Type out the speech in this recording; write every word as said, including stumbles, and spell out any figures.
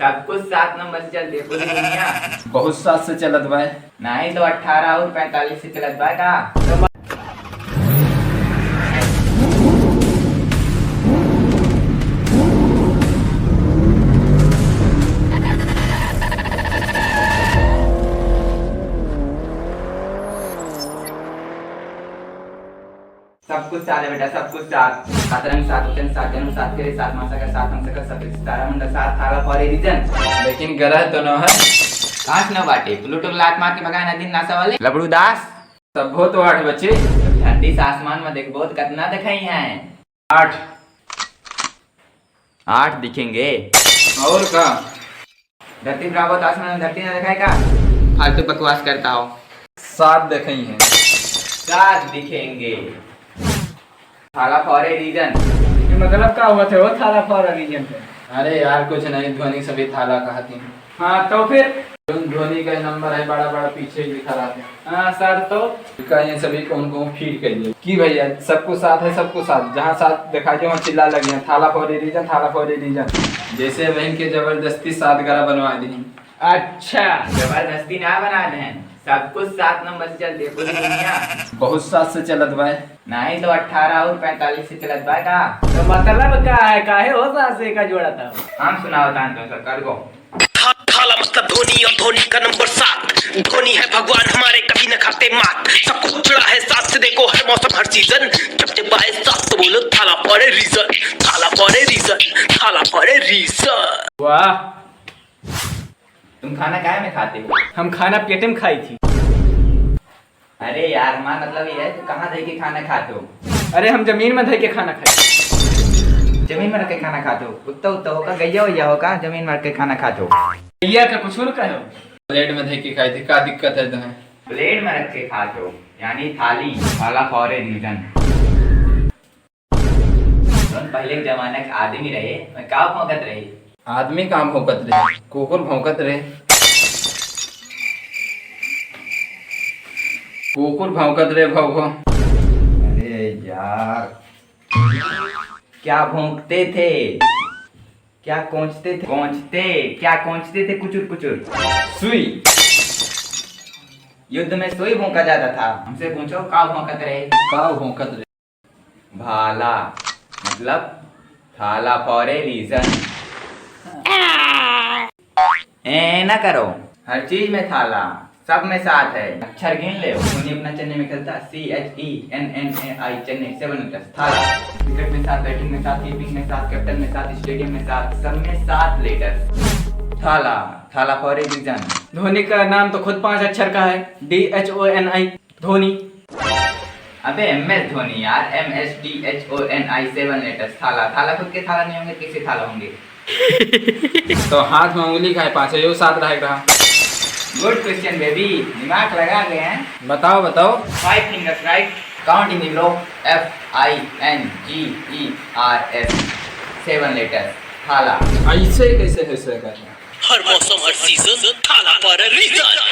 सब कुछ सात नंबर से चलत है पूरी दुनिया। बहुत सात से चलत बा। नहीं तो अठारह और पैंतालीस से चलत बा का? सब कुछ साथ है बेटा, सब कुछ साथ। सात रंग, सात वचन, सात जन्म, सात फेरे, सात मासा का, सात हमसा का, सात तारा मुंडा, सात थाला for a reason। लेकिन ग्रह तो नौ है। कहाँ से नौ बाटे? प्लूटो के लात मार के भगाए ना दिन नासा वाले। लबड़ू दास। सब हो तो आठ बचे। धरती से आसमान में देख, बहुत कितना दिखाई है। आठ। आठ दिखेंगे। और का? धरती बराबर तो आसमान में धरती ना दिखाई का? फालतू बकवास करता हो। सात दिखाई हैं। सात दिखेंगे। थाला for a reason। ये मतलब का हुआ थे वो थाला for a reason थे? अरे यार, कुछ नहीं, ध्वनि सभी थाला कहती हैं। हाँ, तो फिर? ध्वनि का नंबर है, बड़ा बड़ा पीछे लिखा रहता है। हाँ सर, तो? का ये सभी कौन कौन फीड करिए कि भैया, सबको साथ है, सबको साथ, जहाँ साथ दिखाई दे, वहाँ चिल्ला लगे हैं, थाला for a reason, थाला for a reason। जैसे बहन के जबरदस्ती सात गरा बनवा दी। अच्छा, जबरदस्ती ना बना दे, सब कुछ सात नंबर से चलत है पूरी दुनिया। बहुत सात से चलत बा। नहीं तो अठारह और पैंतालीस से चलत बा का? तो मतलब का है, काहे हो सात से का जोड़ा था? हम सुनाओ तान तो सब कर गो। था-, थाला मतलब धोनी और धोनी का नंबर सात। धोनी है भगवान हमारे, कभी न खाते मात। सबको चढ़ा है सात से, देखो हर मौसम हर सीजन। जब जब आए सात तो बोलो थाला for a reason, थाला for a reason, थाला for a reason। वाह। तुम खाना काय में खाते हो? हम खाना पेटे में खाई थी। अरे यार, हमार मतलब ये है, तू कहाँ धइ के खाना खात हो? अरे, हम जमीन में धइ के खाना खाई। जमीन में रख के खाना खात हो? कुत्ता उत्ता हो का, गैया वैया हो का, जमीन में रख के खाना खात हो? गैया का कुछ और कहो। प्लेट में धइ के खाई थी, का दिक्कत है तुम्हें? प्लेट में रख के खात हो, यानी थाली, थाला for a reason। जौन पहिले के जमाना के आदमी रहे, वह का भौंकत रहे? आदमी का भौंकत रहे, कुकुर भौंकत रहे। कुकुर भौंकत रहे, भौ भौ। अरे यार, क्या भौंकते थे? क्या कोंचते थे? कोंचते, क्या कोंचते थे? कुचुर कुचुर। सुई। युद्ध में सुई भौंका जाता था। हमसे पूछो, का भौंकत रहे? का भौंकत रहे? भाला, मतलब थाला for a reason। ए ना करो, हर चीज में थाला, सब में सात है। अक्षर गिन ले। धोनी अपना चेन्नई में खेलता, C H E N N A I, चेन्नई, seven letters, थाला। क्रिकेट में सात, बैटिंग में सात, कीपिंग में सात, कैप्टन में सात, स्टेडियम में सात, सब में सात लेटर्स। थाला, थाला for a reason। धोनी का नाम तो खुद पांच अक्षर का है, D H O N I। धोनी। अबे M S धोनी यार, M S D H O N I, seven letters, थाला। थाला खुद के थाला नहीं होंगे, कैसे थाला होंगे? तो हाथ में उंगली काहे पाँच है, यो सात रहे रहा। Good question baby, दिमाग लगा गए हैं। बताओ, बताओ। Five fingers right, count in the row, F I N G E R S, seven letters, थाला। ऐसे कैसे हो सकता है? हर मौसम हर सीजन, थाला for a reason।